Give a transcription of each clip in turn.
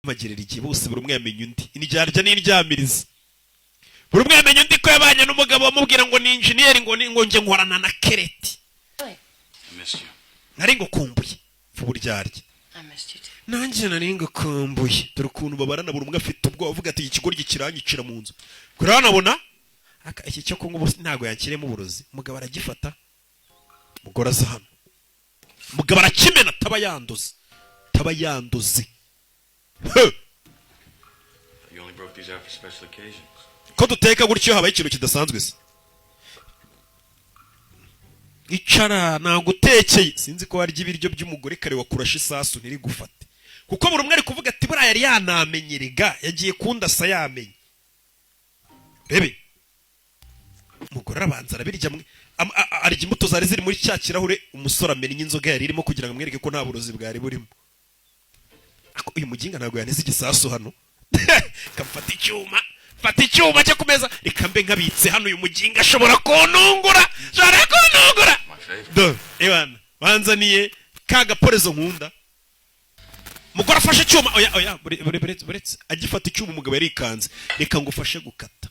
Bagerera igihe bose buri umwe yamenya undi, indyarya n'indyamiriza. Buri umwe yamenya undi ko yabanye n'umugabo wamubwira ngo ni injeniyeri, ngo ni ngo njye nkorana na Kereti. I missed you. Nari ngukumbuye vuba uryarya. I missed you too. Nanjye nari ngukumbuye. Dore ukuntu babarana, buri umwe afite ubwoba, avuga ati: "Iki kigoryi kiranyicira mu nzu." Kure hanabona aka iki cyo kunywa, ubu ntabwo yakiremo uburozi. Umugabo aragifata, umugore aza hano, umugabo arakimena, ataba yanduze, ataba yanduze. He! You only broke these out for special occasions. Ko duteka gutyo habaye ikintu kidasanzwe se? Icara, nagutekeye. Sinzi ko warya ibiryo by'umugore kare wakurashe isasu ntirigufate, kuko buri umwe ari kuvuga ati: "Buriya yari yanamenye rega, yagiye kundasa yamenye." Rebe, umugore arabanza arabirya, arya imbuto zari ziri muri cya kirahure umusore amennye inzoga yari irimo, kugira ngo amwereke ko nta burozi bwari burimo. Ako uyu muginga ntabwo yaneze igisasu hano. Kamfata icyuma, fata icyuma cyo ku meza, reka mbe nkabitse hano. Uyu muginga ashobora kuntungura, ashobora kuntungura. My favorite. Do ewana banzaniye ka gaporezo nkunda. Umugore afashe icyuma. Oya, oya, buretse, buretse. Agifata icyuma umugabo yarikanze. Reka ngufashe gukata.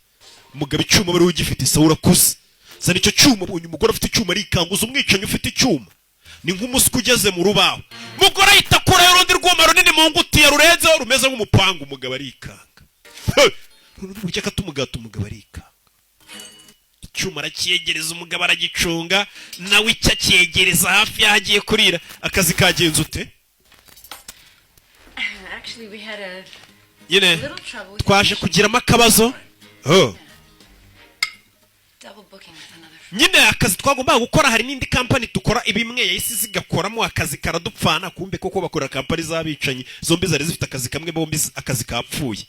Umugabo icyuma wari ugifite, isaha urakuze, zana icyo cyuma. Abonye umugore afite icyuma arikanguza. Umwicanyi ufite icyuma ni nk'umuswa ugeze mu rubaho. Umugore ahita akurayo urundi rwuma runini mu ngutiya rurenzeho, rumeze nk'umupanga. Umugabo arikanga. He! Uburyo akata umugati, umugabo arikanga. Icyuma aracyegereza umugabo, aragicunga nawe icyo acyegereza hafi y'aho agiye kurira. Akazi kagenze ute? Actually, we had a Nyine little trouble with twaje kugiramo akabazo. Oh. double booking with another firm. Nyine akazi twagombaga gukora, hari n'indi kampani dukora ibimwe yahise zigakoramo akazi karadupfana. Kumbe koko bakora kampani z'abicanyi zombi zari zifite akazi kamwe, bombi akazi kapfuye.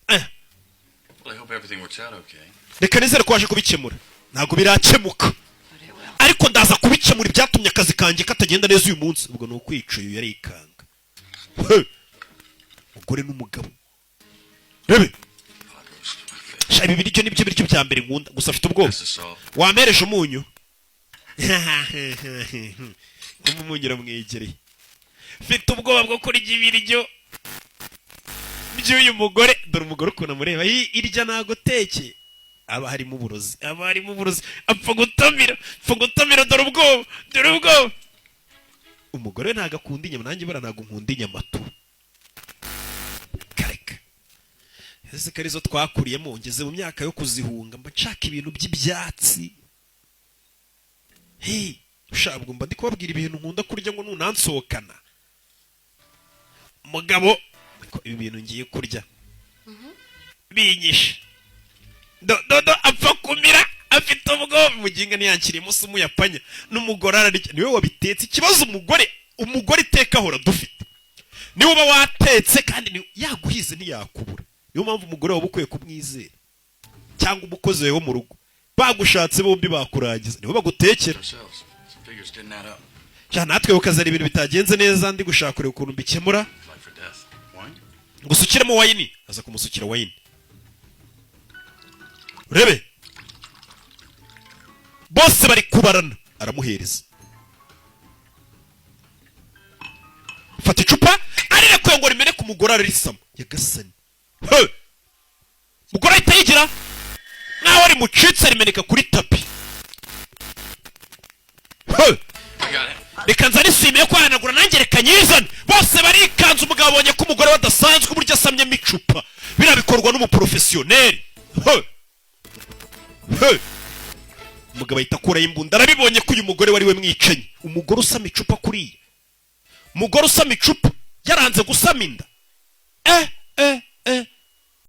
Well, I hope everything works out okay. Reka nizere ko waje kubikemura. Ntabwo birakemuka. But it will. Ariko ndaza kubikemura. Ibyatumye akazi kanjye katagenda neza uyu munsi, ubwo ni ukwica uyu yarikanga. He! Umugore n'umugabo, rebe. Pot roast, my favorite. Sha, ibi biryo nibyo biryo bya mbere nkunda, gusa afite ubwoba. That's the salt. Wampereje umunyu? Kuma umunyu uramwegereye. Mfite ubwoba bwo kurya ibiryo by'uyu mugore. Dore umugore ukuntu amureba. Irya naguteke, aba harimo uburozi, aba harimo uburozi. Apfa gutamira, apfa gutamira. Dore ubwoba, dore ubwoba. Umugore ntabwo akunda inyama. Nanjye bara ntabwo nkunda inyama tu. Kareka, ese ko arizo twakuriyemo? Ngeze mu myaka yo kuzihunga, mba nshaka ibintu by'ibyatsi. Hey, ushabwo mba ndi kubabwira ibintu nkunda kurya ngo nunansohokana mugabo ko ibi bintu ngiye kurya binyishe. Do do do, apfa kumira, afite ubwoba. Muginga ntiyankirimo se umuyapanya n'umugore ararya, niwe wabitetse. Ikibazo umugore, umugore iteka ahora dufite, niwe uba watetse kandi yaguhize ntiyakubura. Niyo mpamvu umugore wawe ukwiye kumwizera, cyangwa umukozi wawe wo mu rugo. Bagushatse bombi bakurangiza, nibo bagutekera. Ourselves. Some figures didn't add up. Cyane natwe ukazana ibintu bitagenze neza, ndi gushaka kureba ukuntu mbikemura. Life or death. Wine? Gusukiramo wine, aza kumusukira wine. Urebe bose bari kubarana, aramuhereza. Fata icupa, arirekuye ngo rimeneke, umugore ararisama. Yagasani! He! Umugore ahita yigira nkaho rimucitse, rimeneka kuri tapi. He! I got it. Reka nzane isume yo kwihanagura nanjye, reka nyizane. Bose barikanze. Umugabo abonye ko umugore we adasanzwe, uburyo asamyemo icupa. Biriya bikorwa n'umuporofesiyoneri. He! He! Umugabo ahita akuraho imbunda, arabibonye ko uyu mugore wari we mwicanyi. Umugore usama icupa kuriya, umugore usama icupa yaranze gusama inda, eh eh.